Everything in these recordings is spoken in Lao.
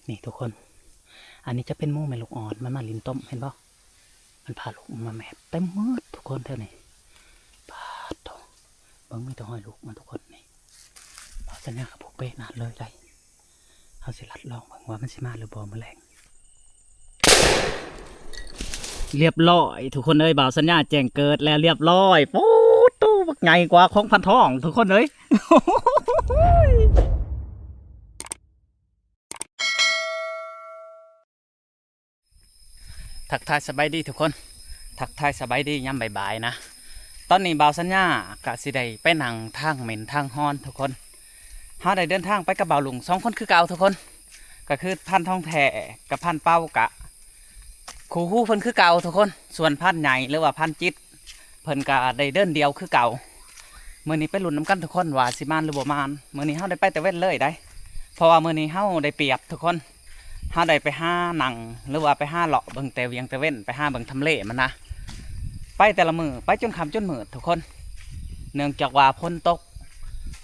ນີ້ທຸກຄົນ ອັນນີ້ຈະເປັນໝູແມ່ລູກອ່ອນ ມັນມາຫຼິ້ນຕົມ ເຫັນບໍ່? ມັນພາລູກມາແມບເຕັມໝົດທຸກຄົນແຖວນີ້. ປາດໂທ້ ເບິ່ງມີແຕ່ຮອຍລູກມັນທຸກຄົນນີ້. ເອົາສັນຍາກັບພວກເປ້ນານເລີຍໄດ໋. ເຮົາຊິລັດລອງເບິ່ງວ່າມັນຊິມາຫຼືບໍ່ມື້ແລງ. ລຽບຮ້ອຍທຸກຄົນເອີຍ ບ່າວສັນຍາແຈ້ງເກີດແລ້ວລຽບຮ້ອຍ. ໂອ້ໂຕ ບັກໃຫຍ່ກວ່າຂອງພັນທອງທຸກຄົນເອີຍ. ທັກທາຍສະບາຍດີທຸກຄົນ ທັກທາຍສະບາຍດີຍາມບ່າຍໆນະ. ຕອນນີ້ບ່າວສັນຍາກະຊິໄດ້ໄປນັ່ງທາງເໝັນທາງຮ້ອນທຸກຄົນ. ເຮົາໄດ້ເດີນທາງໄປກັບບ່າວລຸງສອງຄົນຄືເກົ່າທຸກຄົນ ກະຄືພັນທອງແທ້ກັບພັນເປົາ ກະຄູ່ຫູເພິ່ນຄືເກົ່າທຸກຄົນ. ສ່ວນພັນໃຫຍ່ ຫຼືວ່າພັນຈິດ ເພິ່ນກະໄດ້ເດີນດຽວຄືເກົ່າ. ມື້ນີ້ໄປລຸ້ນນຳກັນທຸກຄົນວ່າຊິມານຫຼືບໍ່ມານ. ມື້ນີ້ເຮົາໄດ້ໄປແຕ່ເວັນເລີຍໄດ໋ ເພາະວ່າມື້ນີ້ເຮົາໄດ້ປຽບທຸກຄົນ. ເຮົາໄດ້ໄປຫານັ່ງ ຫຼືວ່າໄປຫາເລາະເບິ່ງແຕ່ວຽງແຕ່ເວັນ ໄປຫາເບິ່ງທຳເລມັນນະ. ໄປແຕ່ລະມື້ ໄປຈົນຄ່ຳຈົນມືດທຸກຄົນ ເນື່ອງຈາກວ່າຝົນຕົກ.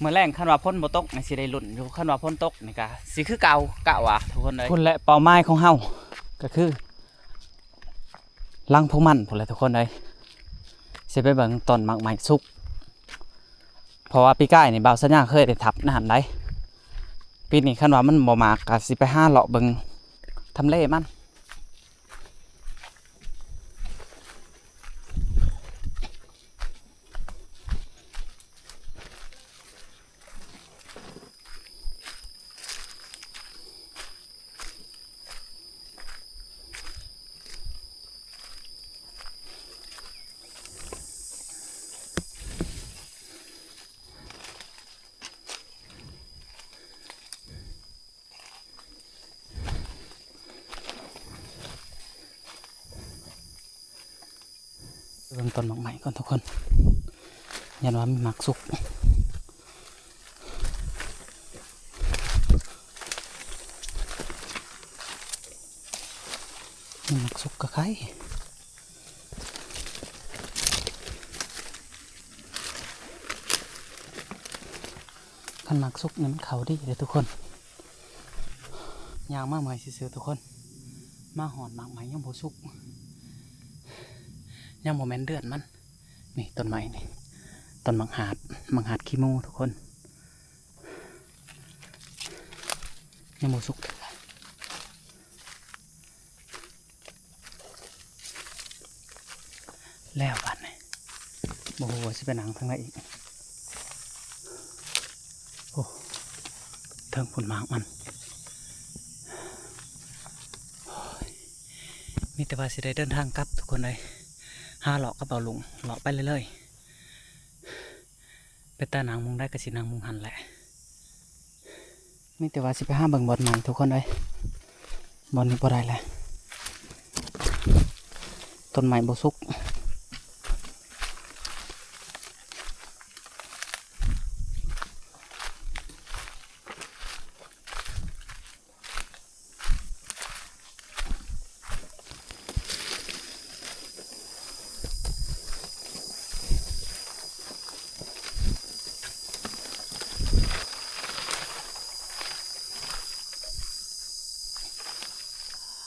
ມື້ແລງຄັນວ່າຝົນບໍ່ຕົກນີ້ຊິໄດ້ລຸ້ນຢູ່ ຄັນວ່າຝົນຕົກນີ້ກະຊິຄືເກົ່າ ກະວ່າທຸກຄົນເອີຍ. ພຸ້ນແຫຼະ ເປົ້າໝາຍຂອງເຮົາກະຄື ຫຼັງພວກມັນພຸ້ນແຫຼະທຸກຄົນເອີຍ. ຊິໄປເບິ່ງຕົ້ນໝາກໄມ້ສຸກ ເພາະວ່າປີກາຍນີ້ບ່າວສັນຍາເຄີຍໄດ້ທັບໃນຫັ້ນໄດ໋. ປີນີ້ຄັນວ່າມັນບໍ່ໝາກ ກະຊິໄປຫາເລາະເບິ່ງທຳເລມັນ. ເບິ່ງຕົ້ນໝາກໄມ້ກ່ອນທຸກຄົນ ຢ້ານວ່າມັນໝາກສຸກ. ມັນໝາກສຸກກະໄຄ. ຄັນໝາກສຸກນີ້ມັນເຂົ້າດີເດ້ທຸກຄົນ. ຍ່າງມາເມື່ອຍຊື່ໆທຸກຄົນ ມາຮອດໝາກໄມ້ຍັງບໍ່ສຸກ ຍັງບໍ່ແມ່ນເດືອນມັນ. ນີ້ຕົ້ນໄມ້ນີ້ ຕົ້ນໝາກຫາດ ໝາກຫາດຂີ້ໝູທຸກຄົນ ຍັງບໍ່ສຸກເທື່ອ. ແລ້ວບາດນີ້ ບໍ່ຮູ້ວ່າຊິໄປນັ່ງທາງໃດອີກ. ໂອ້ ເທິງພຸ້ນໝາກມັນ. ໂອ້ຍ ມີແຕ່ວ່າຊິໄດ້ເດີນທາງກັບທຸກຄົນເອີຍ ຫາເລາະກັບບ່າວລຸງ ເລາະໄປເລື້ອຍໆ. ເປັນຕານັ່ງໝ່ອງໃດກະຊິນັ່ງໝ່ອງຫັ້ນແຫຼະ. ມີແຕ່ວ່າຊິໄປຫາເບິ່ງບ່ອນໃໝ່ທຸກຄົນເອີຍ ບ່ອນນີ້ບໍ່ໄດ້ແລ້ວ ຕົ້ນໄມ້ບໍ່ສຸກ. ໂ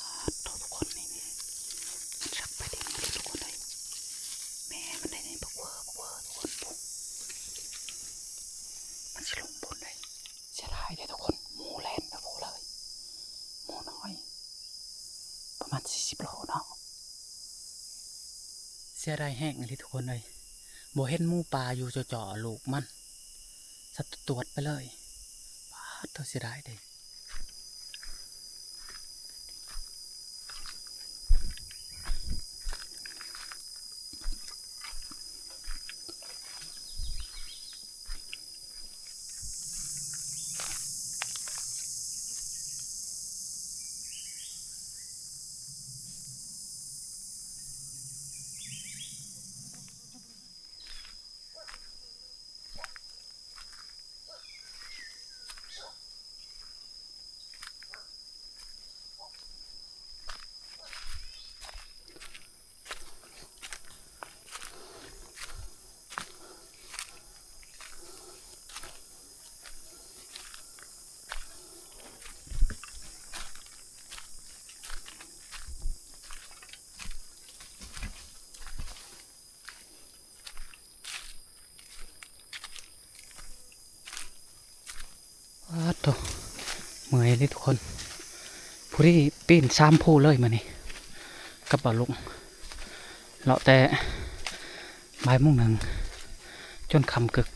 ອ້ ທຸກຄົນ ນີ້ ມັນສັກໄປເຕັມໝົດເລີຍທຸກຄົນເອີຍ. ແມ່ມັນໄດ້ນີ້ ບັກເວີ ບັກເວີທຸກຄົນ ພຸ້ນ ມັນຊິລົງພຸ້ນເດ້. ເສຍດາຍເດ້ທຸກຄົນ ໝູແລ່ນໄປພຸ້ນເລີຍ ໝູນ້ອຍ ປະມານສີ່ສິບໂລເນາະ. ເສຍດາຍແຮງອີ່ຫຼີທຸກຄົນເອີຍ ບໍ່ເຫັນໝູປ່າຢູ່ຈໍ້ໆລູກມັນ ສັດຕວດໄປເລີຍ. ປາດໂທ້ ເສຍດາຍເດ້. ໂ ເມື່ອຍເລີຍທຸກຄົນ ຜູ້ທີ່ປີນສາມພູເລີຍມື້ນີ້ ກັບບ່າວລຸງ ເລາະແຕ່ບ່າຍໂມງໜຶ່ງ ຈົນຄ່ຳກຶກ.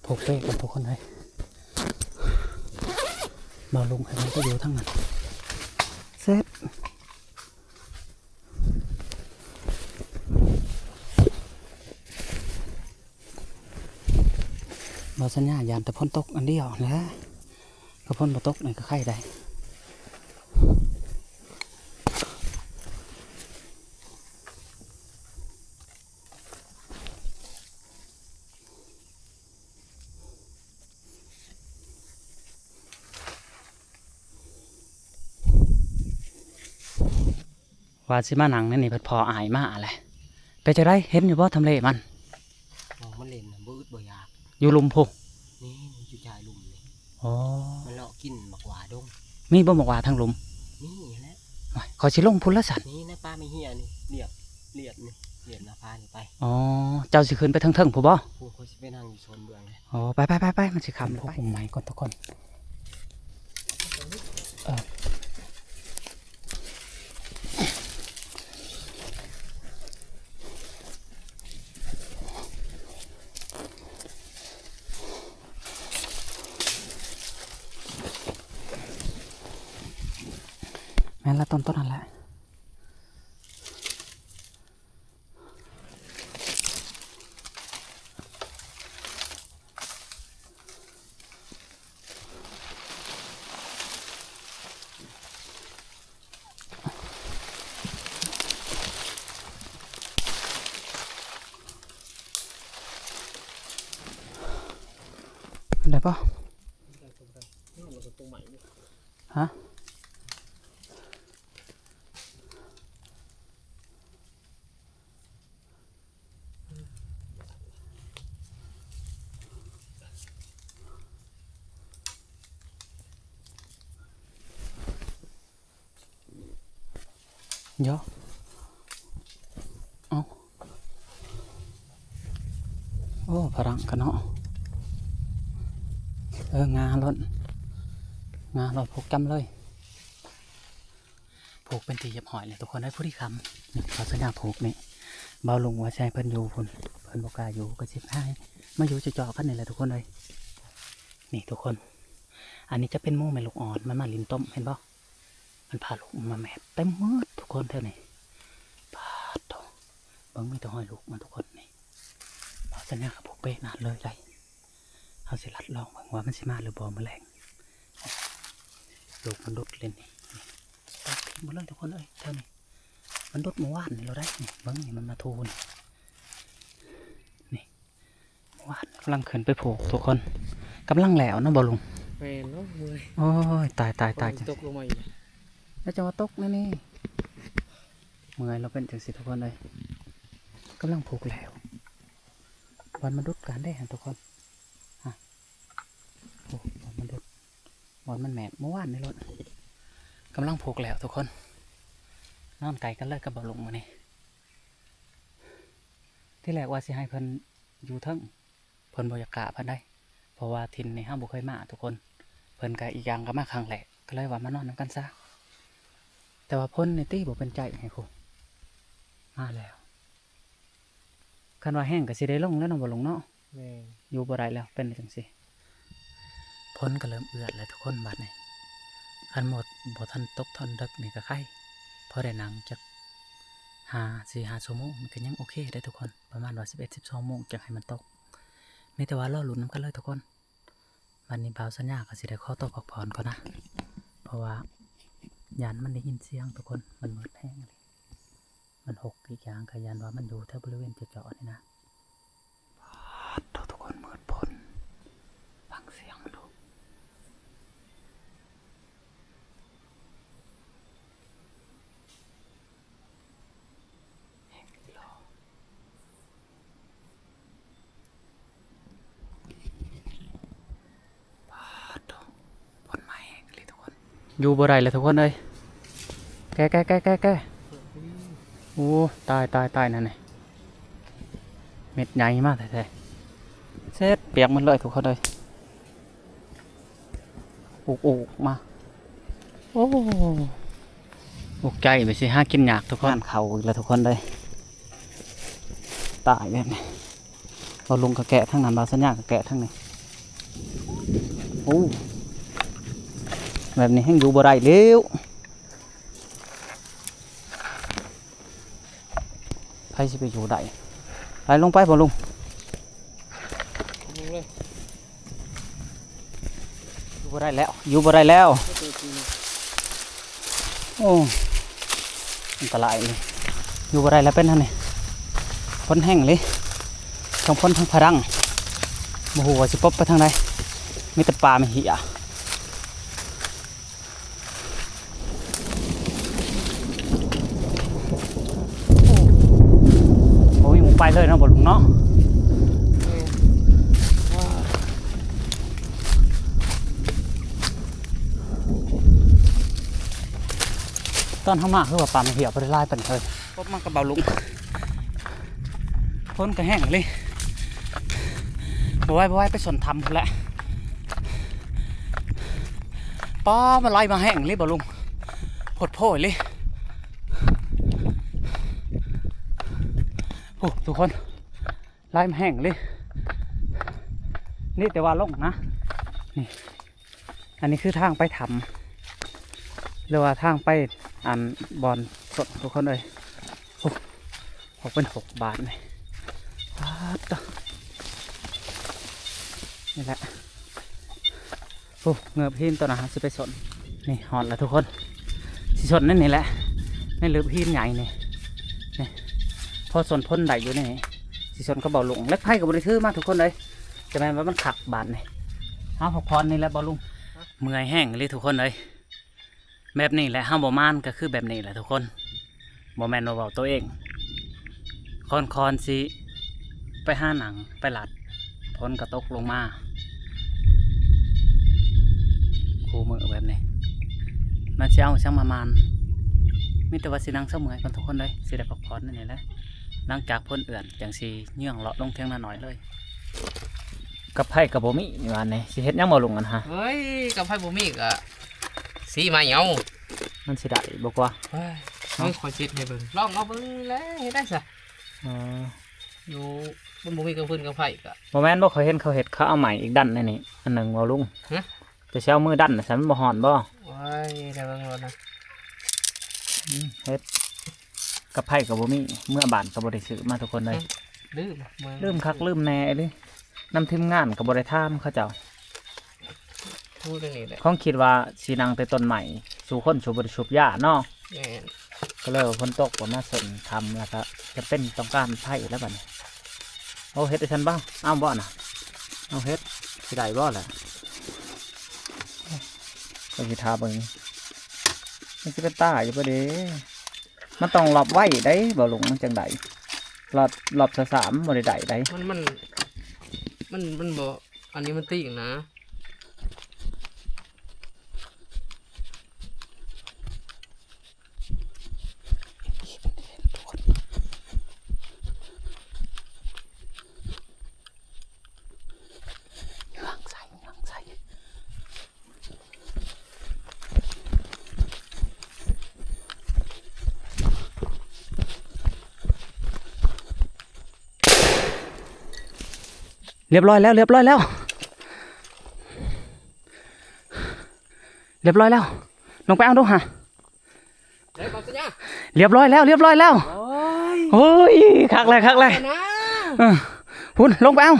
ໂພກເປ້ກັນທຸກຄົນເອີຍ ບ່າວລຸງໃຫ້ມັນໄປຢູ່ທາງນັ້ນ ເຊັດ ບໍ່ສັນຍາ ຢ້ານແຕ່ຝົນຕົກອັນດຽວແຫຼະ ຖ້າຝົນບໍ່ຕົກນີ້ກໍໄຄໄດ້. ວ່າຊິມານັ່ງໃນນີ້ ພັດພໍອ້າຍມາແຫຼະ. ເປັນຈັ່ງໃດ ເຫັນຢູ່ບໍ່ທຳເລມັນ? ອອກມາຫຼິ້ນນະ ບໍ່ອຶດບໍ່ຢາກ ຢູ່ລຸ່ມພຸ້ນ. ນີ້ ນີ້ຢູ່ທ້າຍລຸ່ມນີ້. ອໍ ມັນເລາະກິນໝາກຫວ້າດົງ. ມີບໍ່ໝາກຫວ້າທາງລຸ່ມ? ມີຫັ້ນແຫຼະ. ໂອ້ຍ ຂ້ອຍຊິລົງພຸ້ນລະຊັ້ນ. ນີ້ນະ ປ່າໄມ້ເຮຍນີ້ ລຽບ ລຽບນີ້ ລຽບໜ້າຜານີ້ໄປ. ອໍ ເຈົ້າຊິຂຶ້ນໄປທາງເທິງພຸ້ນບໍ່? ພຸ້ນ ຂ້ອຍຊິໄປນັ່ງຢູ່ໂຊນເບື້ອງ. ອໍ ໄປໆໆໆ ມັນຊິຄ່ຳ. ໂອ້ ໄປ ໂອ້ ໄມ້ກ່ອນທຸກຄົນ. ເອີ ແມ່ນລະ ຕົ້ນ ຕົ້ນນັ້ນແຫຼະ. ໄດ້ບໍ່? ຮະ? ເດາະ ເອົ້າ ໂອ້ ຝຣັ່ງກັນເນາະ. ເອີ ງ່າໂລດ ງ່າໂລດ ຜູກຈ້ຳເລີຍ. ຜູກເປັນທີ່ຮຽບຮ້ອຍແລ້ວທຸກຄົນເອີຍ. ພໍດີຄ່ຳ ນີ້ ເຂົາສັນຍາຜູກນີ້ ບ່າວລຸງວ່າຊິໃຫ້ເພິ່ນຢູ່ພຸ້ນ ເພິ່ນບໍ່ກ້າຢູ່ ກໍຊິໃຫ້ມາຢູ່ເຈາະໆກັນນີ້ແຫຼະທຸກຄົນເອີຍ. ນີ້ທຸກຄົນ ອັນນີ້ຈະເປັນໝູແມ່ລູກອ່ອນ ມັນມາຫຼິ້ນຕົມ ເຫັນບໍ່? ມັນພາລູກມາແມບເຕັມໝົດທຸກຄົນແຖວນີ້. ປາດໂທ້ ເບິ່ງ ມີແຕ່ຮອຍລູກມັນທຸກຄົນນີ້. ເຮົາສັນຍາກັບພວກເປ້ນານເລີຍໄດ໋. ເຮົາຊິລັດລອງເບິ່ງວ່າມັນຊິມາຫຼືບໍ່ມື້ແລງ. ລູກມັນດຸດເລີຍນີ້ ນີ້ ຕັດຖິ້ມໝົດເລີຍທຸກຄົນເອີຍ. ແຖວນີ້ມັນດຸດມື້ວານນີ້ແລ້ວໄດ໋. ນີ້ ເບິ່ງນີ້ ມັນມາທູນີ້ ນີ້ ມື້ວານກຳລັງຂຶ້ນໄປຜູກທຸກຄົນ. ກຳລັງແລ້ວເນາະ ບໍ່ລຸງ? ແມ່ນເນາະ ເມື່ອຍ. ໂອ້ຍ ຕາຍໆໆ ຕກລົງມາອີກ ແລ້ວຈັ່ງວ່າຕົກແນວນີ້. ເມື່ອຍ ລາວເປັນຈັ່ງຊີ້ທຸກຄົນເອີຍ. ກຳລັງຜູກແລ້ວ ບ່ອນມັນດຸດກັນເດ້ຫັ້ນທຸກຄົນ. ຮະ ໂອ້ ບ່ອນມັນດຸດ ບ່ອນມັນແມບ ມື້ວານນີ້ໂລດ. ກຳລັງຜູກແລ້ວທຸກຄົນ. ນອນໃກ້ກັນເລີຍກັບບ່າວລຸງມື້ນີ້. ທີແລກວ່າຊິໃຫ້ເພິ່ນຢູ່ເທິງ ເພິ່ນບໍ່ຢາກກ້າປານໃດ ເພາະວ່າຖິ່ນນີ້ເຮົາບໍ່ເຄີຍມາທຸກຄົນ. ເພິ່ນກະ ອີກຢ່າງກະມາຄັ້ງແລກ ກະເລີຍວ່າມານອນນຳກັນຊະ. ແຕ່ວ່າຝົນນີ້ຕິບໍ່ເປັນໃຈໃຫ້ຄູ ມາແລ້ວ. ຄັນວ່າແຮງກະຊິໄດ້ລົງແລ້ວເນາະ ບໍ່ລົງເນາະ. ແມ່ນ ຢູ່ບໍ່ໄດ້ແລ້ວ ເປັນຈັ່ງຊີ້. ຝົນກະເລີ່ມເອື້ອນແລ້ວທຸກຄົນບາດນີ້. ຄັນໝົດບໍ່ທັນຕົກທ່ອນເດິກນີ້ກະໄຄ ພໍໄດ້ນັ່ງຈັກ ຫ້າ ສີ່ຫ້າຊົ່ວໂມງ ມັນກໍຍັງໂອເຄໄດ໋ທຸກຄົນ ປະມານວ່າສິບເອັດ ສິບສອງໂມງ ຈັ່ງໃຫ້ມັນຕົກ. ມີແຕ່ວ່າລໍລຸ້ນນຳກັນເລີຍທຸກຄົນ. ບັດນີ້ບ່າວສັນຍາກໍຊິໄດ້ຂໍຕົວພັກຜ່ອນກ່ອນນະ ເພາະວ່າຢ້ານມັນໄດ້ຍິນສຽງທຸກຄົນ ມັນມືດແຮງອີ່ຫຼີ ມັນຮົກ ອີກຢ່າງກໍຢ້ານວ່າມັນຢູ່ແຖວບໍລິເວນເຈາະໆນີ້ນະ. ປາດໂທ້ ທຸກຄົນ ມືດໂພດ ຟັງສຽງມັນດູ. ແຮງອີ່ຫຼີ ປາດໂທ້ ຝົນມາແຮງອີ່ຫຼີທຸກຄົນ ຢູ່ບໍ່ໄດ້ແລ້ວທຸກຄົນເອີຍ. ແກະ ແກະ ແກະ ແກະ ໂອ້ ຕາຍ ຕາຍ ຕາຍ ນັ້ນນີ້ ເມັດໃຫຍ່ມາກແທ້ໆ ເສັດ ປຽກໝົດເລີຍທຸກຄົນເອີຍ. ອຸກໆ ມາ ໂອ້ ອຸກໃຈໄປຊິຫາກິນຍາກທຸກຄົນ. ງານເຂົ້າອີກແລ້ວທຸກຄົນເອີຍ ຕາຍແບບນີ້. ບ່າວລຸງກໍແກະທາງນັ້ນ ບ່າວສັນຍາກໍແກະທາງນີ້. ໂອ້ ແບບນີ້ແຮ່ງຢູ່ບໍ່ໄດ້ແລ້ວ. ໃຜຊິໄປຢູ່ໄດ້ ໄປລົງໄປ ບ່າວລຸງ ລົງເລີຍ ຢູ່ບໍ່ໄດ້ແລ້ວ ຢູ່ບໍ່ໄດ້ແລ້ວ. ໂອ້ ອັນຕະລາຍເລີຍ ຢູ່ບໍ່ໄດ້ແລ້ວ ເປັນອັນນີ້ ຝົນແຮງເລີຍ ທັງຝົນທັງພະດັງ ບໍ່ຮູ້ວ່າຊິປົບໄປທາງໃດ ມີແຕ່ປ່າມີເຫື່ອ. ໂອ້ ບໍ່ມີໝ່ອງໄປເລີຍເນາະ ບ່າວລຸງເນາະ. ຕອນເຮົາມາຄືວ່າປ່າມັນເຫື່ອບໍ່ໄດ້ຫຼາຍປານໃດເລີຍ. ພົບມາກັບບ່າວລຸງ ຝົນກໍແຮງເລີຍ ບໍ່ໄຫວ ບໍ່ໄຫວ ໄປສົນຖ້ຳພຸ້ນແຫຼະ. ປ້າ ມັນໄຫຼມາແຮງເລີຍບ່າວລຸງ ໂພດໂພເລີຍ. ໂອ້ ທຸກຄົນ ໄຫຼມາແຮງເລີຍ ນີ້ແຕ່ວ່າລົງນະ ນີ້ ອັນນີ້ຄືທາງໄປຖ້ຳ ຫຼືວ່າທາງໄປອັນບ່ອນສົນ ທຸກຄົນເອີຍ. ໂອ້ ອອກເປັນຫົກບາດນີ້ ປາດໂທ້ ນີ້ແຫຼະ. ໂອ້ ເງີບຫີນຕົວນັ້ນ ເຮົາຊິໄປສົນ ນີ້ຮອດແລ້ວທຸກຄົນ ຊິສົນໃນນີ້ແຫຼະ ໃນເລິບຫີນໃຫຍ່ນີ້ ນີ້ ພໍສົນພົນໄດ້ຢູ່ໃນນີ້ ຊິສົນກັບບ່າວລຸງ. ເຫຼັກໄພກໍບໍ່ໄດ້ຖືມາທຸກຄົນເອີຍ ຈະແມ່ນວ່າມັນຄັກບາດນີ້. ເຮົາພັກຜ່ອນນີ້ແຫຼະບ່າວລຸງ ເມື່ອຍແຮງອີ່ຫຼີທຸກຄົນເອີຍ. ແບບນີ້ແຫຼະ ເຮົາບໍ່ມານກໍຄືແບບນີ້ແຫຼະທຸກຄົນ ບໍ່ແມ່ນວ່າເວົ້າໂຕເອງ ຄ່ອນໆ ຊິໄປຫານັ່ງໄປລັດ ຝົນກໍຕົກລົງມາຄູ່ມື້ແບບນີ້ ມັນຊິເອົາຫຍັງມາມານ ມີແຕ່ວ່າຊິນັ່ງເຊົາເມື່ອຍກ່ອນທຸກຄົນເອີຍ ຊິໄດ້ພັກຜ່ອນແນວນີ້ແຫຼະ. ຫຼັງຈາກຝົນເອື້ອນຈັ່ງຊິເຍືອງເລາະລົງຖຽງນານ້ອຍເລີຍ. ກັບໄຜກໍບໍ່ມີ ນີ້ວ່ານີ້ ຊິເຮັດຫຍັງບໍ່ລຸງ ອັນຫາ? ເຮີ້ຍ ກັບໄຜບໍ່ມີກໍ ສີໃໝ່ເອົາ ມັນຊິໄດ້ບໍ່ກວ່າ? ເຮີ້ຍ ເອົາ ຂ້ອຍຊິເຮັດໃຫ້ເບິ່ງ ລອງເອົາເບິ່ງແຫຼະ ເຮັດໄດ້ຊະ. ອໍ ຢູ່ ມັນບໍ່ມີກັບຟືນກັບໄຟກໍ ບໍ່ແມ່ນບໍ່ ຂ້ອຍເຫັນເຂົາເຮັດ ເຂົາເອົາໄມ້ອີກດັນໃນນີ້ອັນໜຶ່ງບໍ່ລຸງ? ຮະ? ແຕ່ຊິເອົາມືດັນນະ ຊັ້ນມັນບໍ່ຮ້ອນບໍ່? ໂອ້ຍ ໄດ້ເບິ່ງໂລດນະ ອືມ ເຮັດ ກັບໄຜກໍບໍ່ມີ ເມືອບ້ານກໍບໍ່ໄດ້ຊື້ມາ ທຸກຄົນເອີຍ. ລືມ ລືມຄັກລືມແນ່ອີ່ຫຼີ ນຳທີມງານກໍບໍ່ໄດ້ຖາມເຂົາເຈົ້າ. ຂອງຄິດວ່າຊິນັ່ງແຕ່ຕົ້ນໄມ້ ສູ່ຄົນສູ່ບໍ່ໄດ້ສູບຢາເນາະ. ແມ່ນ ກໍເລີຍວ່າຝົນຕົກກໍມາຊົນຖ້ຳ ແລ້ວກໍຈຳເປັນຕ້ອງການໄຜແລ້ວບັດນີ້. ໂອ້ ເຮັດຈັ່ງຊັ້ນບໍ່? ເອົາບໍ່ນະ? ເອົາເຮັດ ຊິໄດ້ບໍ່ລະ? ກໍຊິຖ້າເບິ່ງ ມັນຊິເປັນຕາຢູ່ບໍ່ເດ? ມັນຕ້ອງລອບໄວໃດ ບໍ່ລຸງ ມັນຈັ່ງໄດ້. ລອບ ລອບຊະສາມບໍ່ໄດ້ໄດ້ໃດ. ມັນ ມັນ ມັນ ມັນບໍ່ ອັນນີ້ມັນຕີງນະ. ຮຽບຮ້ອຍແລ້ວ ຮຽບຮ້ອຍແລ້ວ ຮຽບຮ້ອຍແລ້ວ. ນ້ອງໄປເອົາດູຫາ. ຮຽບຮ້ອຍແລ້ວ ຮຽບຮ້ອຍແລ້ວ. ໂອ້ຍ ຄັກແລ້ວ ຄັກແລ້ວ ນະ ເອີ ພຸ້ນ ລົງໄປເອົາ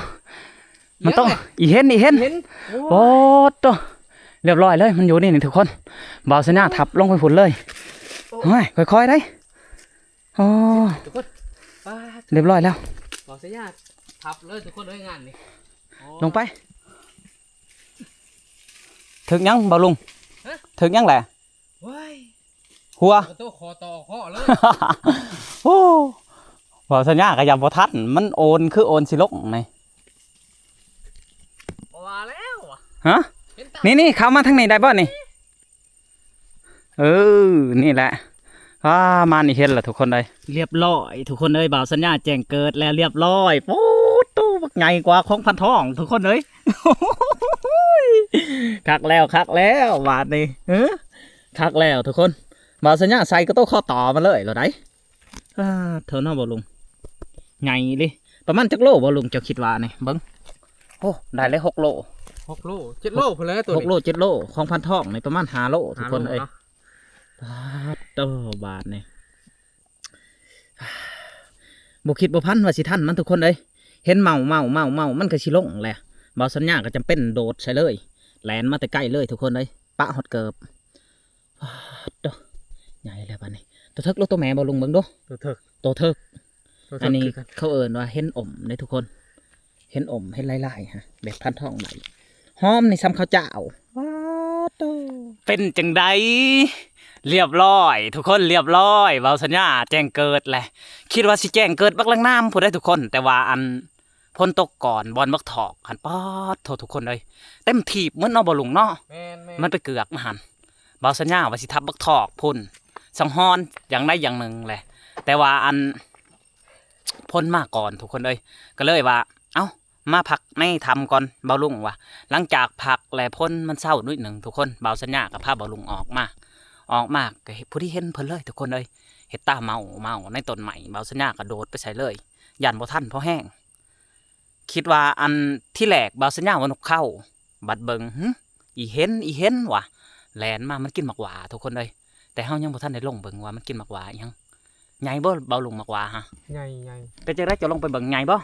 ມັນຕ້ອງ ອີເຫັນ ອີເຫັນ ເຫັນ ໂອ້ຍ ໂອ້ໂຕ ລຽບລ້ອຍເລີຍ ມັນຢູ່ນີ້ນີ້ທຸກຄົນ ບ່າວສັນຍາທັບລົງໄປພຸ້ນເລີຍ ໂອ້ຍ ໂອ້ຍ ຄ່ອຍໆເດ້ ໂອ້ ທຸກຄົນ ປາດ ລຽບລ້ອຍແລ້ວ ບ່າວສັນຍາທັບເລີຍທຸກຄົນເອີຍ ງານນີ້ ໂອ້ ລົງໄປ ຖືກຫຍັງບ່າວລຸງ? ຮະ? ຖືກຫຍັງແຫຼະ? ໂອ້ຍ ຫົວ ໂຕຂໍຕໍ່ຂໍເລີຍ ໂອ້ ບ່າວສັນຍາກະຍັງບໍ່ທັນ ມັນໂອນ ຄືໂອນຊິລົງນີ້ ບໍ່ວ່າແລ້ວ ຮະ? ນີ້ໆ ເຂົ້າມາທາງນີ້ໄດ້ບໍ່ນີ້? ເອີ ນີ້ແຫຼະ ອາ ມານີ້ເຫັນລະທຸກຄົນເອີຍ ລຽບລ້ອຍທຸກຄົນເອີຍ ບ່າວສັນຍາແຈ້ງເກີດແລ້ວລຽບລ້ອຍ ໂອ້ໂຕ ບັກໃຫຍ່ກວ່າຂອງພັນທອງທຸກຄົນເອີຍ ໂອ້ຍ ຄັກແລ້ວ ຄັກແລ້ວບາດນີ້ ເອີ ຄັກແລ້ວທຸກຄົນ ບ່າວສັນຍາໃສ່ກະໂຕຂໍ້ຕໍ່ມາເລີຍໂລດໃດ໋ ອາ ໂທ້ເນາະ ບໍ່ລຸງ ໃຫຍ່ອີ່ຫຼີ ປະມານຈັກໂລບໍ່ລຸງ ເຈົ້າຄິດວ່ານີ້ ເບິ່ງ ໂອ້ ໄດ້ເລີຍ ຫົກໂລ ຫົກໂລ ເຈັດໂລພຸ້ນແຫຼະໂຕນີ້ ຫົກໂລ ເຈັດໂລ ຂອງພັນທອງນີ້ປະມານຫ້າໂລທຸກຄົນເອີຍ ຫ້າໂລເນາະ ປາດໂຕ ບາດນີ້ ບໍ່ຄິດບໍ່ຝັນວ່າຊິທັນມັນທຸກຄົນເອີຍ ເຫັນເມົາໆໆໆ ມັນກະຊິລົງແຫຼະ ບ່າວສັນຍາກະຈຳເປັນໂດດໃສ່ເລີຍ ແລ່ນມາແຕ່ໄກເລີຍທຸກຄົນເອີຍ ປະຮອດເກີບ ປາດໂຕ ໃຫຍ່ແລ້ວບາດນີ້ ໂຕເຖິກຫຼືໂຕແມ່ບໍ່ລຸງ ເບິ່ງດູ ໂຕເຖິກ ໂຕເຖິກ ໂຕເຖິກ ອັນນີ້ຄືກັນ ເຂົາເອີ້ນວ່າເຫັນອົມເດ້ທຸກຄົນ ເຫັນອົມ ເຫັນລາຍໆ ຮະ ແບບພັນທອງໄດ້ ຫອມນີ້ສ່ຳເຂົ້າຈ້າວ ປາດໂຕ ເປັນຈັ່ງໃດ ລຽບລ້ອຍທຸກຄົນ ລຽບລ້ອຍ ບ່າວສັນຍາແຈ້ງເກີດແຫຼະ ຄິດວ່າຊິແຈ້ງເກີດບັກລາງນາມພຸ້ນໃດ໋ທຸກຄົນ ແຕ່ວ່າອັນ ຝົນຕົກກ່ອນ ບ່ອນບັກຖອກຫັ້ນ ປາດໂທ້ ທຸກຄົນເອີຍ ເຕັມຖີບໝົດເນາະ ບໍ່ລຸງເນາະ ແມ່ນໆ ມັນໄປເກືອກມາຫັ້ນ ບ່າວສັນຍາວ່າຊິທັບບັກຖອກພຸ້ນ ສັງຫອນຢ່າງໃດຢ່າງໜຶ່ງແຫຼະ ແຕ່ວ່າອັນ ຝົນມາກ່ອນທຸກຄົນເອີຍ ກະເລີຍວ່າ ເອົ້າ ມາພັກໃນຖ້ຳກ່ອນ ບ່າວລຸງວ່າ ຫຼັງຈາກພັກແລ້ວຝົນມັນເຊົາໜ້ອຍໜຶ່ງທຸກຄົນ ບ່າວສັນຍາກະພາບ່າວລຸງອອກມາ ອອກມາກະພໍດີເຫັນເພິ່ນເລີຍທຸກຄົນເອີຍ ເຮັດຕາເມົາໆໃນຕົ້ນໄມ້ ບ່າວສັນຍາກະໂດດໄປໃສ່ເລີຍ ຢ້ານບໍ່ທັນພໍແຮງ ຄິດວ່າອັນທີແລກບ່າວສັນຍາວ່ານົກເຂົາ ບັດເບິ່ງ ຫຶ ອີເຫັນ ອີເຫັນວ່າ ແລ່ນມາ ມັນກິນໝາກຫວ້າທຸກຄົນເອີຍ ແຕ່ເຮົາຍັງບໍ່ທັນໄດ້ລົງເບິ່ງວ່າມັນກິນໝາກຫວ້າອີ່ຫຍັງ ໃຫຍ່ບໍ່ບ່າວລຸງໝາກຫວ້າຫະ? ໃຫຍ່ໆ ເປັນຈັ່ງໃດ ເຈົ້າລົງໄປເບິ່ງໃຫຍ່ບໍ່?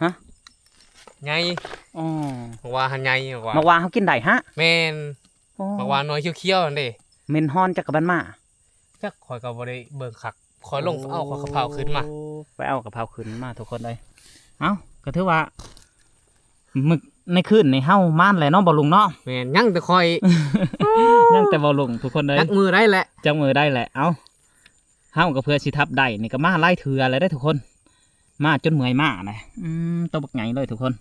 ຮະ ໃຫຍ່ ອໍ ໝາກຫວ້າຫັ້ນໃຫຍ່ ໝາກຫວ້າ ໝາກຫວ້າເຮົາກິນໄດ້ຫະ? ແມ່ນ ອໍ ໝາກຫວ້າໜ່ວຍຂຽວໆຫັ້ນເດ້ ເໝັນຮອນຈັກກະບັນມາ ຈັກ ຂ້ອຍກະບໍ່ໄດ້ເບິ່ງຄັກ ຂ້ອຍລົງເອົາ ໂອ້ ເອົາກະເພົາຂຶ້ນມາ ໂອ້ ໄປເອົາກະເພົາຂຶ້ນມາທຸກຄົນເອີຍ ເອົ້າ ກະຖືວ່າ ມື້ ໃນຄືນນີ້ເຮົາມານແຫຼະເນາະ ບ່າວລຸງເນາະ ແມ່ນ ຍັງແຕ່ຂ້ອຍ ຍັງແຕ່ບ່າວລຸງທຸກຄົນເອີຍ ຈັກມື້ໄດ້ແຫຼະ ຈັກມື້ໄດ້ແຫຼະ ເອົ້າ ເຮົາກະເພື່ອຊິທັບໄດ້ນີ້ກະມາຫຼາຍເທື່ອແລ້ວເດ້ທຸກຄົນ ມາຈົນເມື່ອຍມານະ ອືມ ໂຕບັກໃຫຍ່ເລີຍທຸກຄົນ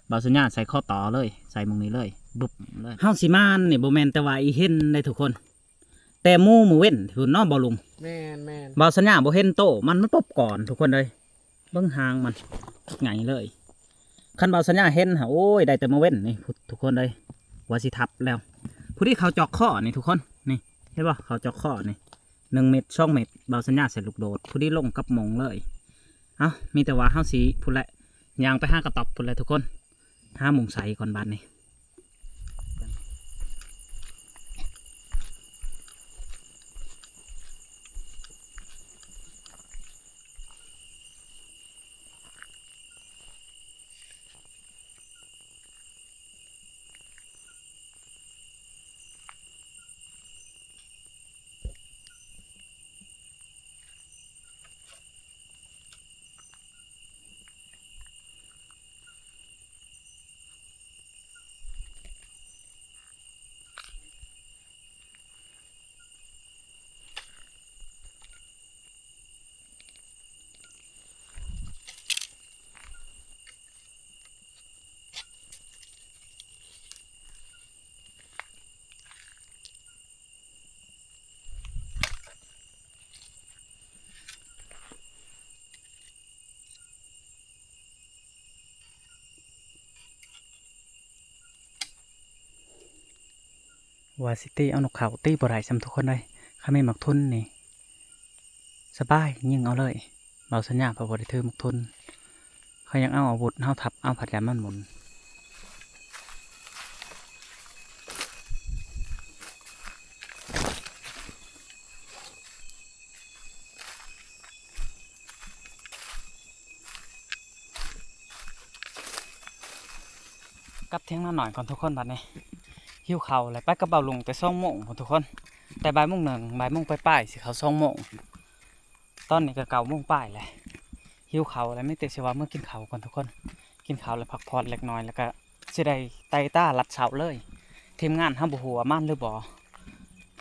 ບ່າວສັນຍາໃສ່ຂໍ້ຕໍ່ເລີຍ ໃສ່ໝ່ອງນີ້ເລີຍ ບຶບເລີຍ ເຮົາຊິມານນີ້ບໍ່ແມ່ນແຕ່ວ່າອີເຫັນເດ້ທຸກຄົນ ແຕ່ໝູ່ມື້ເວັນພຸ້ນເນາະ ບ່າວລຸງ ແມ່ນໆ ບ່າວສັນຍາບໍ່ເຫັນໂຕ ມັນ ມັນປົບກ່ອນທຸກຄົນເອີຍ ເບິ່ງຫາງມັນ ໃຫຍ່ເລີຍ ຄັນບ່າວສັນຍາເຫັນຫະ ໂອ້ຍ ໄດ້ແຕ່ມື້ເວັນນີ້ ທຸກຄົນເອີຍ ວ່າຊິທັບແລ້ວ ພໍດີເຂົ້າຈອກຄໍນີ້ທຸກຄົນ ນີ້ ເຫັນບໍ່ ເຂົ້າຈອກຄໍນີ້ ໜຶ່ງເມັດ ສອງເມັດ ບ່າວສັນຍາໃສ່ລູກໂດດ ພໍດີລົງກັບມົງເລີຍ ເອົ້າ ມີແຕ່ວ່າເຮົາຊິພຸ້ນແຫຼະ ຍ່າງໄປຫາກະຕ໊ອບພຸ້ນແຫຼະທຸກຄົນ ຫາໝ່ອງໃສ່ກ່ອນບາດນີ້. ວ່າຊິຕີເອົານົກເຂົາ ຕີບໍ່ໄດ້ຊ້ຳທຸກຄົນເອີຍ ຄັນມີໝາກທຸນນີ້ ສະບາຍຍິງເອົາເລີຍ ເບົາສັນຍາເຂົາບໍ່ໄດ້ຖືໝາກທຸນ ເຂົາຍັງເອົາອາວຸດ ເຮົາທັບເອົາພັດຢານມັນໝຸນ. ເ ກັບຖຽງນານ້ອຍກ່ອນທຸກຄົນ. ບັດນີ້ຫິວເຂົ້າແລ້ວ ໄປກັບບ່າວລຸງແຕ່ສອງໂມງພຸ້ນທຸກຄົນ, ແຕ່ບ່າຍໂມງໜຶ່ງ ບ່າຍໂມງປາຍໆ ຊິເຂົ້າສອງໂມງ. ຕອນນີ້ກໍເກົ້າໂມງປາຍແລ້ວ, ຫິວເຂົ້າແລ້ວ, ມີແຕ່ຊິວ່າເມືອກິນເຂົ້າກ່ອນທຸກຄົນ. ກິນເຂົ້າແລ້ວພັກຜ່ອນເລັກນ້ອຍ ແລ້ວກໍຊິໄດ້ໄຕ່ຕາລັດເຊົ້າເລີຍ. ທີມງານເຮົາບໍ່ຮູ້ວ່າມານຫຼືບໍ່,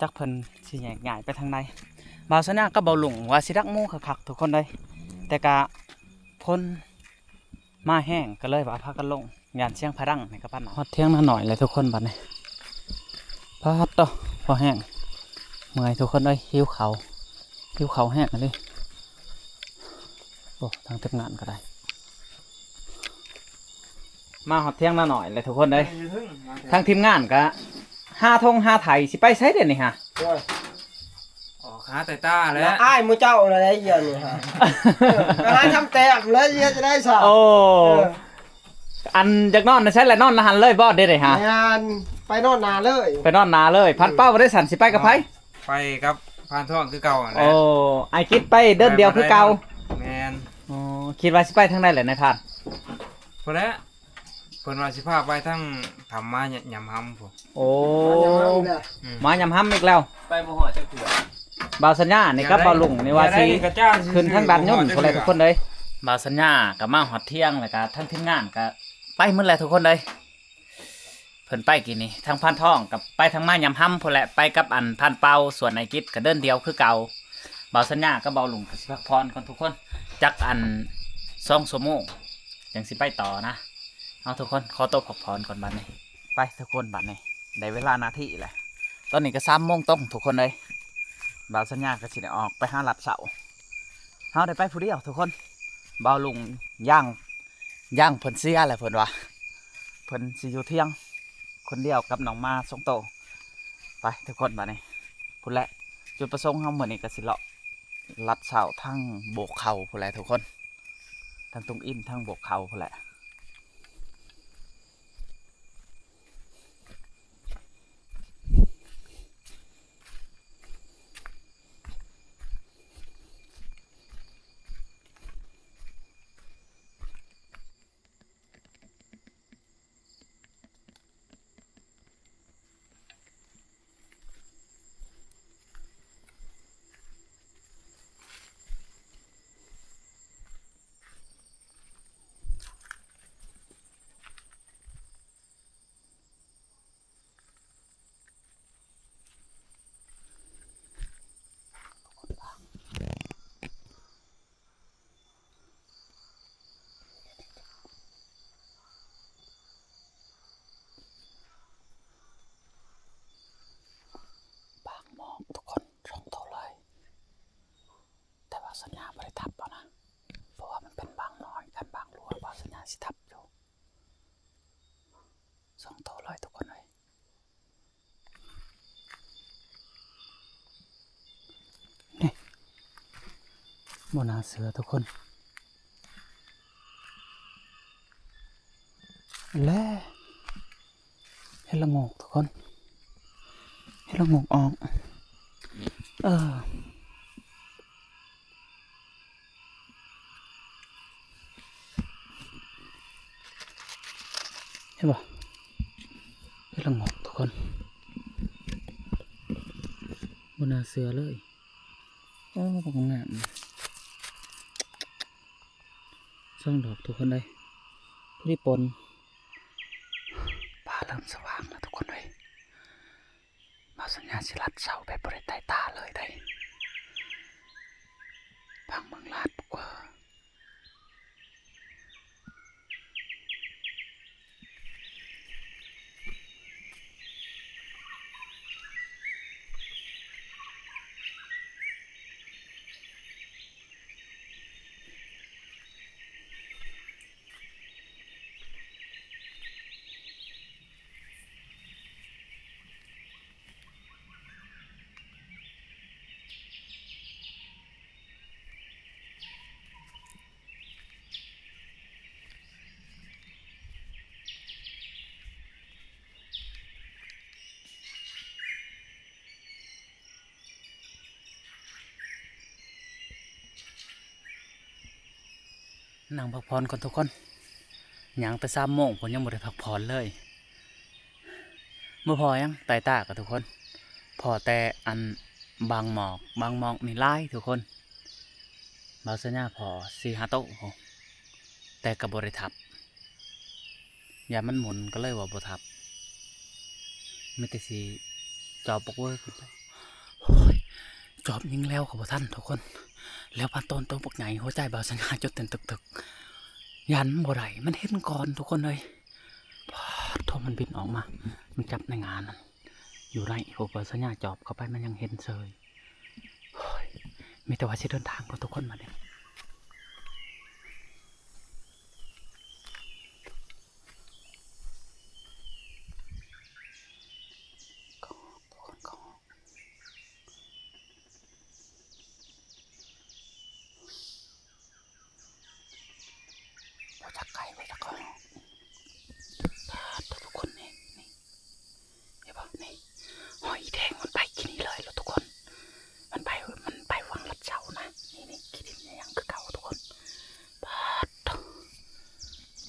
ຈັກເພິ່ນຊິແຍກຍ້າຍໄປທາງໃດ. ບ່າວສັນຍາກັບບ່າວລຸງວ່າຊິດັກໝູຄັກໆ ທຸກຄົນເອີຍ, ແຕ່ກະຝົນມາແຮງ ກໍເລີຍວ່າພາກັນລົງ ຢ້ານສຽງພະດັງໃນກະປັນ. ຮອດຖຽງນານ້ອຍແລ້ວທຸກຄົນບັດນີ້. ປາດໂທ້ ພໍແຮງ ເມື່ອຍທຸກຄົນເອີຍ, ຫິວເຂົ້າ ຫິວເຂົ້າແຮງອີ່ຫຼີ. ໂອ້ ທາງທີມງານກໍໄດ້ ມາຮອດຖຽງນານ້ອຍແລ້ວທຸກຄົນເອີຍ. ທາງທີມງານກໍຫາຖົງຫາໄຖ ຊິໄປໃສເດນີ້ຫາ? ໂອ້ຍ ອອກຫາແຕ່ຕາແຫຼະ ລະອາຍໝູ່ເຈົ້າລະໄດ໋ ດຽວນີ້ຫາ ໄປຫາທຳແຕ້ມແລ້ວ ຊິເຮັດຈັ່ງໃດຊະ? ໂອ້ ເອີ ອັນຢາກນອນໃນໃສລະ ນອນຫັ້ນເລີຍບໍ່ ເດໄດຫາ? ແມ່ນ ໄປນອນນາເລີຍ ໄປນອນນາເລີຍ. ອືມ ພັນເປົ້າບໍ່ໄດ້ສັນ ຊິໄປກັບໃຜ? ໄປກັບພານທອງຄືເກົ່າຫັ້ນແຫຼະ. ໂອ້ ອ້າຍກິດໄປເດີນດຽວຄືເກົ່າ. ແມ່ນ. ອໍ ຄິດວ່າຊິໄປທາງໃດແຫຼະນາຍພານ? ພຸ້ນແຫຼະ ເພິ່ນວ່າຊິພາໄປທາງຖ້ຳມາຍາມຮຳພຸ້ນ. ໂອ້ ມາຍາມຮຳອີກແລ້ວ ອືມ ມາຍາມຮຳອີກແລ້ວ. ໄປບໍ່ຮອດຈັກເທື່ອ. ບ່າວສັນຍານີ້ກັບບ່າວລຸງນີ້ວ່າຊິຂຶ້ນທາງດ້ານຍົນພຸ້ນແຫຼະທຸກຄົນເອີຍ. ບ່າວສັນຍາກໍມາຮອດຖຽງ ແລ້ວກໍທັງທີມງານກໍໄປໝົດແລ້ວທຸກຄົນເອີຍ. ເພິ່ນໄປກີ້ນີ້ ທາງພານທອງກັບໄປທາງມາຍາມຮຳພຸ້ນແຫຼະ ໄປກັບອັນພານເປົາ. ສ່ວນອ້າຍກິດກໍເດີນດຽວຄືເກົ່າ. ບ່າວສັນຍາກັບບ່າວລຸງກໍຊິພັກຜ່ອນກ່ອນທຸກຄົນ ຈັກອັນສອງຊົ່ວໂມງຈັ່ງຊິໄປຕໍ່ນະ. ເອົາ ທຸກຄົນ ຂໍຕົວພັກຜ່ອນກ່ອນບັດນີ້. ໄປທຸກຄົນ ບັດນີ້ໄດ້ເວລາໜ້າທີ່ແລ້ວ. ຕອນນີ້ກໍສາມໂມງຕົງທຸກຄົນເອີຍ. ບ່າວສັນຍາກໍຊິໄດ້ອອກໄປຫາລັດເຊົ້າ. ເຮົາໄດ້ໄປຜູ້ດຽວທຸກຄົນ. ບ່າວລຸງຍ່າງ ຍ່າງເພິ່ນເສຍແລ້ວ ເພິ່ນວ່າເພິ່ນຊິຢູ່ຖຽງຄົນດຽວກັບນ້ອງໝາສອງໂຕ. ໄປທຸກຄົນ ບາດນີ້ ພຸ້ນແຫຼະ ຈຸດປະສົງເຮົາມື້ນີ້ກໍຊິເລາະລັດເຊົ້າທາງໂບກເຂົ້າພຸ້ນແຫຼະທຸກຄົນ, ທາງຕຸງອິນ ທາງໂບກເຂົ້າພຸ້ນແຫຼະ. ບາງໝອກທຸກຄົນ ສອງໂຕເລີຍ, ແຕ່ວ່າສັນຍາບໍ່ໄດ້ທັບເອົານະ ເພາະວ່າມັນເປັນບາງນ້ອຍ, ຄັນບາງຫຼວງວ່າສັນຍາຊິທັບຢູ່. ສອງໂຕເລີຍທຸກຄົນເອີຍ. ນີ້ ບໍ່ໜ້າເຊື່ອທຸກຄົນ ແລະ ເຫັດລະໂງກທຸກຄົນ ເຫັດລະໂງກອອກ ເອີ. ເຫັນບໍ່? ເຫັດລະໂງກທຸກຄົນ ບໍ່ໜ້າເຊື່ອເລີຍ. ໂອ້ ບັກງາມ ສອງດອກທຸກຄົນເອີຍ ພໍດີປົນ. ຟ້າເລີ່ມສະຫວ່າງແລ້ວທຸກຄົນເອີຍ. ບ່າວສັນຍາຊິລັດເສົາແບບບໍ່ໄດ້ໄຕ່ຕາເລີຍເດ້. ພັງເບິ່ງລາດກວ່າ. ນັ່ງພັກຜ່ອນກ່ອນທຸກຄົນ. ຍ່າງແຕ່ສາມໂມງພຸ້ນ ຍັງບໍ່ໄດ້ພັກຜ່ອນເລີຍ. ບໍ່ພໍຫຍັງໃຕ້ຕາກະທຸກຄົນ ພໍແຕ່ອັນບາງໝອກ ບາງໝອກນີ້ຫຼາຍທຸກຄົນ. ບ່າວສັນຍາພໍສີ່ຫ້າໂຕ ແຕ່ກະບໍ່ໄດ້ທັບ ຢ້ານມັນໝຸນກະເລີຍວ່າບໍ່ທັບ ມີແຕ່ຊິຈອບປອກເວີຍຂຶ້ນໄປ. ໂອ້ຍ ຈອບຍິງແລ້ວກະບໍ່ທັນທຸກຄົນ ແລ້ວມາໂຕນໂຕບັກໃຫຍ່ ຫົວໃຈບ່າວສັນຍາຈົນເຕັ້ນຕຶກໆ ຢ້ານມັນບໍ່ໄດ້ ມັນເຫັນກ່ອນທຸກຄົນເອີຍ. ປາດໂທ້ ມັນບິນອອກມາ ມັນຈັບໃນງານັ້ນ ຢູ່ໃນ ໂອ້ ບ່າວສັນຍາຈອບເຂົ້າໄປ ມັນຍັງເຫັນເສີຍ. ໂອ້ຍ ມີແຕ່ວ່າຊິເດີນທາງກ່ອນທຸກຄົນ ບາດນີ້. ບໍ່ຈັກໄກ ບໍ່ຈັກຮອດ ປາດໂທ້ ທຸກຄົນ ນີ້ ນີ້ ເຫັນບໍ່ ນີ້ ຫອຍແດງມັນໄປຂີ້ນີ້ເລີຍທຸກຄົນ ມັນໄປ ມັນໄປຫວັງລັດເຊົານະ ນີ້ ນີ້ ຂີ້ດິນຍັງຄືເກົ່າທຸກຄົນ ປາດໂທ້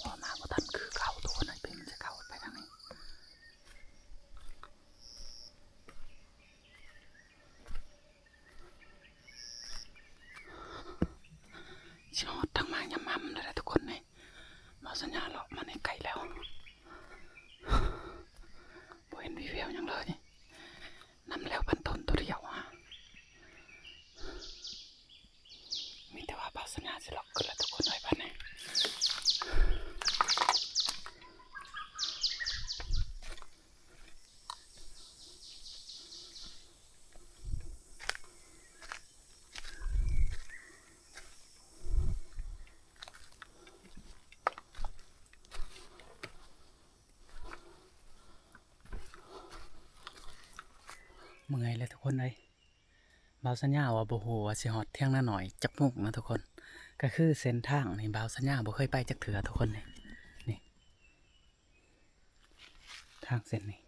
ພໍມາບໍ່ທັນຄືເກົ່າທຸກຄົນ ໄອ້ປີມັນຈະເຂົ້າໄປທາງນີ້. ຊິຮອດທາງມາຍາມມາແລ້ວທຸກຄົນເອີຍ ບ່າວສັນຍາເລາະມານີ້ໄກແລ້ວ ບໍ່ເຫັນວີ່ແວວຫຍັງເລີຍ ນຳແລ້ວພັນໂຕນໂຕດຽວ ມີແຕ່ວ່າບ່າວສັນຍາຊິເລາະຂຶ້ນແລ້ວທຸກຄົນເອີຍ ບາດນີ້. ເມື່ອຍແລ້ວທຸກຄົນເອີຍ ບ່າວສັນຍາວ່າບໍ່ຮູ້ວ່າຊິຮອດຖຽງນານ້ອຍຈັກໂມງນະທຸກຄົນ ກະຄືເສັ້ນທາງນີ້ບ່າວສັນຍາບໍ່ເຄີຍໄປຈັກເທື່ອທຸກຄົນ ນີ້ ນີ້ ທາງເສັ້ນນີ້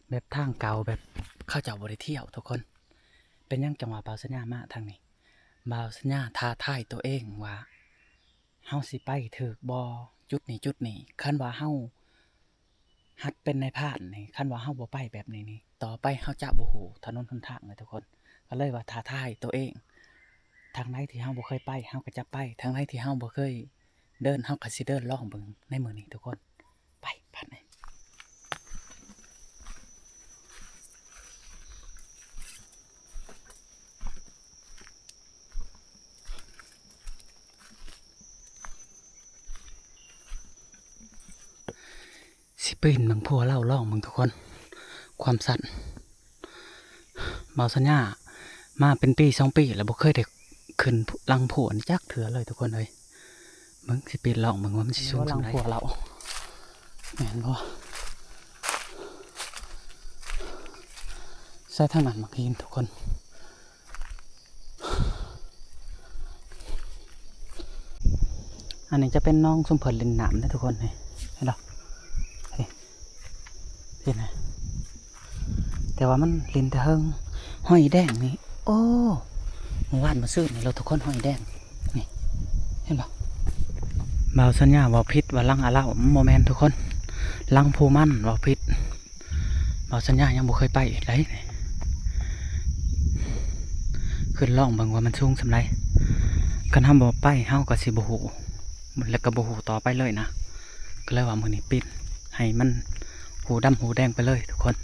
ແບບທາງເກົ່າ ແບບເຂົາເຈົ້າບໍ່ໄດ້ທ່ຽວທຸກຄົນ. ເປັນຫຍັງຈັ່ງວ່າບ່າວສັນຍາມາທາງນີ້? ບ່າວສັນຍາທ້າທາຍໂຕເອງວ່າ ເຮົາຊິໄປຖືກບໍ່ ຈຸດນີ້ຈຸດນີ້ ຄັນວ່າເຮົາຫັດເປັນນາຍພານນີ້ ຄັນວ່າເຮົາບໍ່ໄປແບບນີ້ນີ້ ຕໍ່ໄປເຮົາຈະບໍ່ຮູ້ຖະໜົນຫົນທາງເລີຍທຸກຄົນ. ກະເລີຍວ່າທ້າທາຍໂຕເອງ ທາງໃດທີ່ເຮົາບໍ່ເຄີຍໄປ ເຮົາກະຈະໄປ ທາງໃດທີ່ເຮົາບໍ່ເຄີຍ ເດີນ ເຮົາກະຊິເດີນລອງເບິ່ງໃນມື້ນີ້ທຸກຄົນ ໄປ ບາດນີ້ ຊິປີນເບິ່ງພົວເລົາ ລອງເບິ່ງທຸກຄົນ ຄວາມຊັນ. ບ່າວສັນຍາມາເປັນປີສອງປີແລ້ວ ບໍ່ເຄີຍໄດ້ຂຶ້ນຫຼັງພູອັນນີ້ຈັກເທື່ອເລີຍທຸກຄົນເອີຍ. ເບິ່ງ ຊິປີນລອງເບິ່ງວ່າມັນຊິສູງສ່ຳໃດ. ແມ່ນບໍ່? ໃສ່ທາງນັ້ນໝາກຫີນທຸກຄົນ. ອັນນີ້ຈະເປັນໜອງຊຸມເພິ່ນຫຼິ້ນນ້ຳເດ້ທຸກຄົນ ນີ້ ເຫັນບໍ່? ນີ້ ເຫັນນະ ແຕ່ວ່າມັນຫຼິ້ນແຕ່ເທິງ. ຫອຍແດງນີ້ ໂອ້ ມື້ວານມື້ຊືນນີ້ໂລດທຸກຄົນ ຫອຍແດງ ນີ້ ເຫັນບໍ່? ບ່າວສັນຍາເວົ້າຜິດວ່າຫຼັງອາເລົາ ມັນບໍ່ແມ່ນທຸກຄົນ ຫຼັງພູມັນ ເວົ້າຜິດ. ບ່າວສັນຍາຍັງບໍ່ເຄີຍໄປອີກໃດ໋ ຂຶ້ນລອງເບິ່ງວ່າມັນສູງສ່ຳໃດ. ຄັນເຮົາບໍ່ໄປ ເຮົາກະຊິບໍ່ຮູ້ ແລ້ວກະບໍ່ຮູ້ຕໍ່ໄປເລີຍນະ. ກະເລີຍວ່າມື້ນີ້ປິ່ນໃຫ້ມັນຫູດຳຫູແດງໄປເລີຍທຸກຄົນ.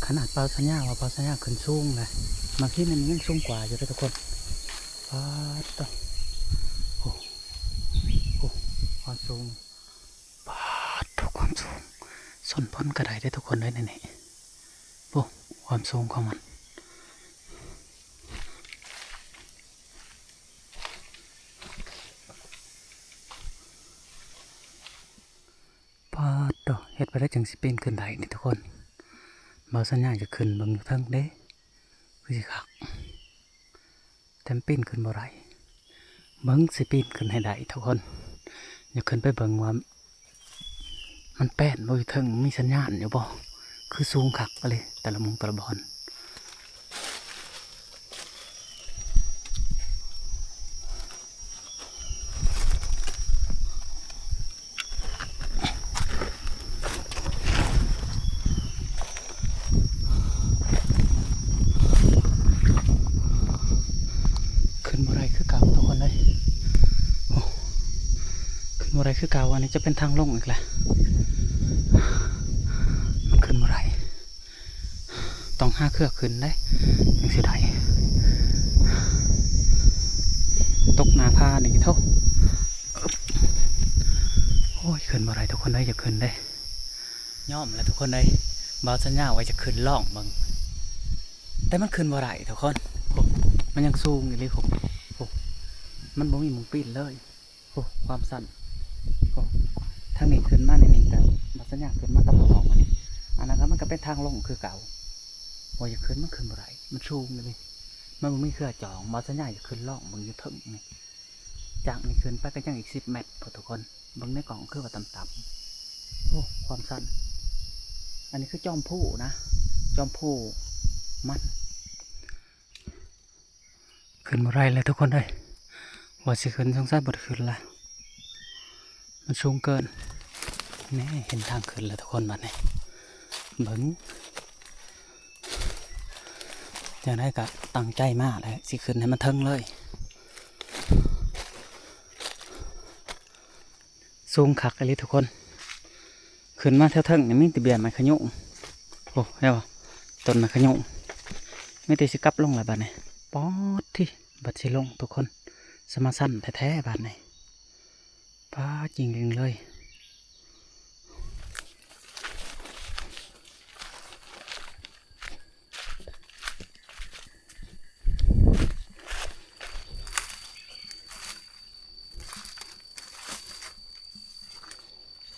ຂະໜາດບ່າວສັນຍາວ່າບ່າວສັນຍາຂຶ້ນສູງແຫຼະ ບາງທີມັນຍັງສູງກວ່າຢູ່ເດ້ທຸກຄົນ. ປາດໂທ້ ໂອ້ ໂອ້ ຄວາມສູງ ປາດໂທ້ ຄວາມສູງ ຊົນພົ້ນກະໄດ້ເດ້ທຸກຄົນເອີຍ ນີ້ ໂອ້ ຄວາມສູງຂອງມັນ. ປາດໂທ້ ເຮັດແບບໃດຈັ່ງຊິປີນຂຶ້ນໄດ້ນີ້ທຸກຄົນ. ບ່າວສັນຍາຈະຂຶ້ນເບິ່ງຢູ່ເທິງເດ້ ຄືຊິຄັກ ແຕ່ມັນປີນຂຶ້ນບໍ່ໄດ້. ເບິ່ງຊິປີນຂຶ້ນໃຫ້ໄດ້ທຸກຄົນ. ຢາກຂຶ້ນໄປເບິ່ງວ່າ ມັນແປ້ນບໍ່ ຢູ່ເທິງມີສັນຍານຢູ່ບໍ່? ຄືສູງຄັກອີ່ຫຼີ ແຕ່ລະໝ່ອງແຕ່ລະບ່ອນ. ຂຶ້ນບໍ່ໄດ້ຄືເກົ່າທຸກຄົນເອີຍ ໂອ້ ຂຶ້ນບໍ່ໄດ້ຄືເກົ່າ. ອັນນີ້ຈະເປັນທາງລົງອີກແລ້ວ ມັນຂຶ້ນບໍ່ໄດ້ ຕ້ອງຫາເຄືອຂຶ້ນເດ້ ຈັ່ງຊິໄດ້ ຕົກໜ້າຜານີ້ໂທ້. ໂອ້ຍ ຂຶ້ນບໍ່ໄດ້ທຸກຄົນເອີຍ ຢາກຂຶ້ນເດ້ ຍອມແລ້ວທຸກຄົນເອີຍ. ບ່າວສັນຍາວ່າຈະຂຶ້ນລອງເບິ່ງ ແຕ່ມັນຂຶ້ນບໍ່ໄດ້ທຸກຄົນ ໂອ້ ມັນຍັງສູງອີ່ຫຼີ ໂອ້ ໂອ້ ມັນບໍ່ມີໝ່ອງປີນເລີຍ. ໂອ້ ຄວາມຊັນ ໂອ້ ທາງນີ້ຂຶ້ນມາໃນນີ້ກະ ບ່າວສັນຍາຂຶ້ນມາຕະຫຼອດອັນນີ້ ອັນນັ້ນກະມັນກະເປັນທາງລົງຄືເກົ່າ. ບໍ່ຢາກຂຶ້ນ ມັນຂຶ້ນບໍ່ໄດ້ ມັນສູງອີ່ຫຼີ ມັນບໍ່ມີເຄືອຈອງ. ບ່າວສັນຍາຢາກຂຶ້ນລອງເບິ່ງຢູ່ເທິງນີ້ ຈາກນີ້ຂຶ້ນໄປກະຍັງອີກສິບແມັດພຸ້ນທຸກຄົນ. ເບິ່ງໃນກ້ອງຄືວ່າຕ່ຳໆ ໂອ້ ຄວາມຊັນ. ອັນນີ້ຄືຈອມພູນະ ຈອມພູມັນ ຂຶ້ນບໍ່ໄດ້ແລ້ວທຸກຄົນເອີຍ ວ່າຊິຂຶ້ນສົງໄສບໍ່ໄດ້ຂຶ້ນລະ ມັນສູງເກີນ. ແນ່ ເຫັນທາງຂຶ້ນແລ້ວທຸກຄົນ ບາດນີ້ເບິ່ງ ຈັ່ງໃດກະຕັ້ງໃຈມາແຫຼະ ຊິຂຶ້ນໃຫ້ມັນເທິງເລີຍ. ສູງຄັກອີ່ຫຼີທຸກຄົນ ຂຶ້ນມາແຖວເທິງນີ້ມີແຕ່ເບ້ຍໄມ້ຂະຍຸງ ໂອ້ ເຫັນບໍ່ ຕົ້ນໄມ້ຂະຍຸງ. ມີແຕ່ຊິກັບລົງແລ້ວບາດນີ້ ປອດທິ ບັດຊິລົງທຸກຄົນ ສະມາຊັນແທ້ໆບາດນີ້ ປາດ ຈິງເຫຼັງເລີຍ.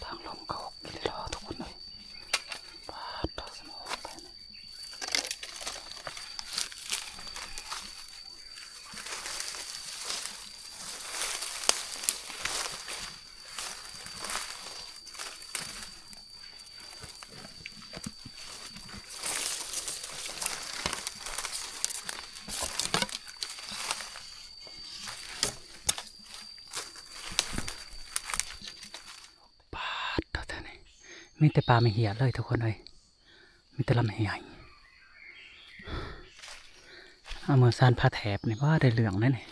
ທາງລົງກະຫົກອີ່ຫຼີດອກທຸກຄົນເອີຍ ປາດໂທ້ ສະໝອກແທ້ນີ້. ປາດໂທ້ ແຖວນີ້ມີແຕ່ປ່າໄມ້ເຮ້ຍເລີຍທຸກຄົນເອີຍ ມີແຕ່ລຳໄຫ້ໃຫຍ່ ອາເມຊອນຜາແຖບນີ້ ບໍ່ໄດ້ເລື່ອງເລີຍນີ້.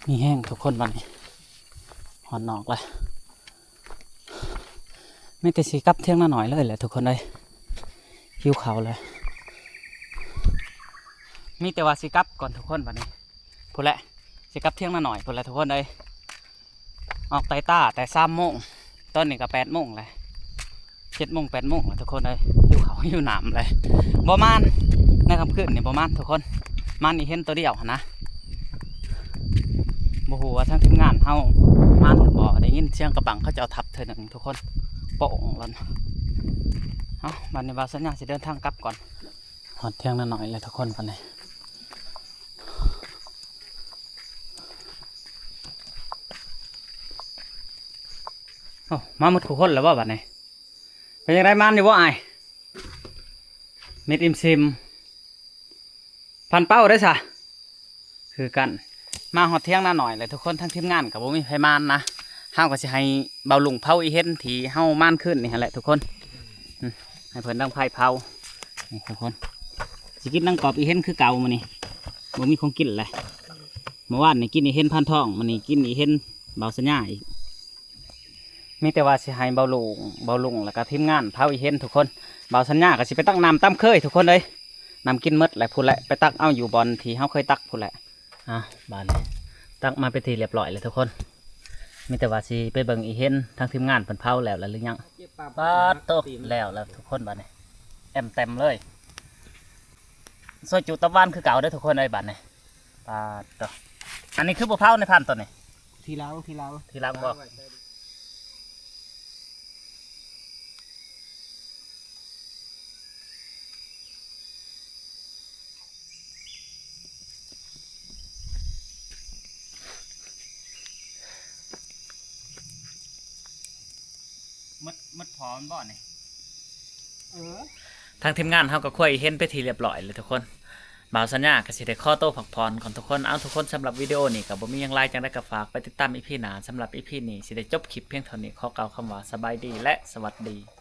ມີແຮງທຸກຄົນ ບາດນີ້ຮອດນອກແລ້ວ ມີແຕ່ຊິກັບຖຽງນານ້ອຍເລີຍແຫຼະທຸກຄົນເອີຍ ຫິວເຂົ້າແລ້ວ ມີແຕ່ວ່າຊິກັບກ່ອນທຸກຄົນ ບາດນີ້ ພຸ້ນແຫຼະ ຊິກັບຖຽງນານ້ອຍພຸ້ນແຫຼະທຸກຄົນເອີຍ. ອອກໄຕ່ຕາແຕ່ສາມໂມງ ຕອນນີ້ກະແປດໂມງແຫຼະ ເຈັດໂມງແປດໂມງແລ້ວທຸກຄົນເອີຍ ຫິວເຂົ້າຫິວນ້ຳແຫຼະ. ບໍ່ມານ ໃນຄ່ຳຄືນນີ້ບໍ່ມານທຸກຄົນ ມານອີ່ເຫັນໂຕດຽວຫັ້ນນະ. ບໍ່ຮູ້ວ່າທາງທີມງານເຮົາມານຫຼືບໍ່ ໄດ້ຍິນສຽງກະບັງເຂົາເຈົ້າທັບເທື່ອໜຶ່ງທຸກຄົນ ໂປ້ງລະ. ເອົ້າ ບາດນີ້ບ່າວສັນຍາຊິເດີນທາງກັບກ່ອນ ຮອດຖຽງນານ້ອຍແລ້ວທຸກຄົນ ບາດນີ້ ໂອ້ ມາໝົດທຸກຄົນແລ້ວບໍ່ບາດນີ້? ເປັນຈັ່ງໃດ ມານຢູ່ບໍ່ອ້າຍ? ມິດອີ່ມຊິມ ພັນເປົ້າເດ້ຊະ ຄືກັນ. ມາຮອດຖຽງນານ້ອຍແລ້ວທຸກຄົນ ທາງທີມງານກະບໍ່ມີໃຜມານນະ ເຮົາກະຊິໃຫ້ບ່າວລຸງເຜົາອີ່ເຫັນທີ່ເຮົາມານຄືນນີ້ຫັ້ນແຫຼະທຸກຄົນ. ອືມ ໃຫ້ເພິ່ນດັງໄຟເຜົາ ນີ້ທຸກຄົນ ຊິກິນດັງກອບອີເຫັນຄືເກົ່າມື້ນີ້ ບໍ່ມີຂອງກິນແຫຼະ. ເມື່ອວານນີ້ກິນອີເຫັນພານທອງ ມື້ນີ້ກິນອີເຫັນບ່າວສັນຍາອີກ. ມີແຕ່ວ່າຊິໃຫ້ບ່າວລຸງ ບ່າວລຸງ ແລ້ວກໍທີມງານເຜົາອີເຫັນທຸກຄົນ. ບ່າວສັນຍາກໍຊິໄປຕັກນ້ຳຕາມເຄີຍທຸກຄົນເອີຍ. ນ້ຳກິນໝົດແຫຼະ ພຸ້ນແຫຼະ ໄປຕັກເອົາຢູ່ບ່ອນທີ່ເຮົາເຄີຍຕັກພຸ້ນແຫຼະ. ອ່າ ບາດນີ້ຕັກມາເປັນທີ່ລຽບຮ້ອຍແລ້ວທຸກຄົນ. ມີແຕ່ວ່າຊິໄປເບິ່ງອີເຫັນທາງທີມງານເພິ່ນເຜົາແລ້ວລະຫຼືຍັງ. ປາດໂຕ ແລ້ວແລ້ວທຸກຄົນ ບາດນີ້ແອມແຕມເລີຍ. ຊອຍຈຸຕັບຫວານຄືເກົ່າເດີທຸກຄົນເອີຍ ບາດນີ້. ປາດໂຕ ອັນນີ້ຄືບໍ່ເຜົາໃນພັນຕອນນີ້? ທີຫຼັງ ທີຫຼັງ ທີຫຼັງບໍ? ໝົດ ໝົດພໍມັນບໍນີ້? ເອີ ທາງທີມງານເຮົາກໍຄົວເຫັນເປັນທີ່ລຽບຮ້ອຍແລ້ວທຸກຄົນ. ບ່າວສັນຍາກໍຊິໄດ້ຂໍໂຕພັກຜ່ອນກ່ອນທຸກຄົນ. ເອົາ ທຸກຄົນ ສຳລັບວິດີໂອນີ້ກໍບໍ່ມີຫຍັງຫຼາຍ ຈັ່ງໃດກໍຝາກໄປຕິດຕາມອີພີໜ້າ. ສຳລັບອີພີນີ້ຊິໄດ້ຈົບຄລິບພຽງເທົ່ານີ້. ຂໍກ່າວຄຳວ່າສະບາຍດີ ແລະ ສະຫວັດດີ.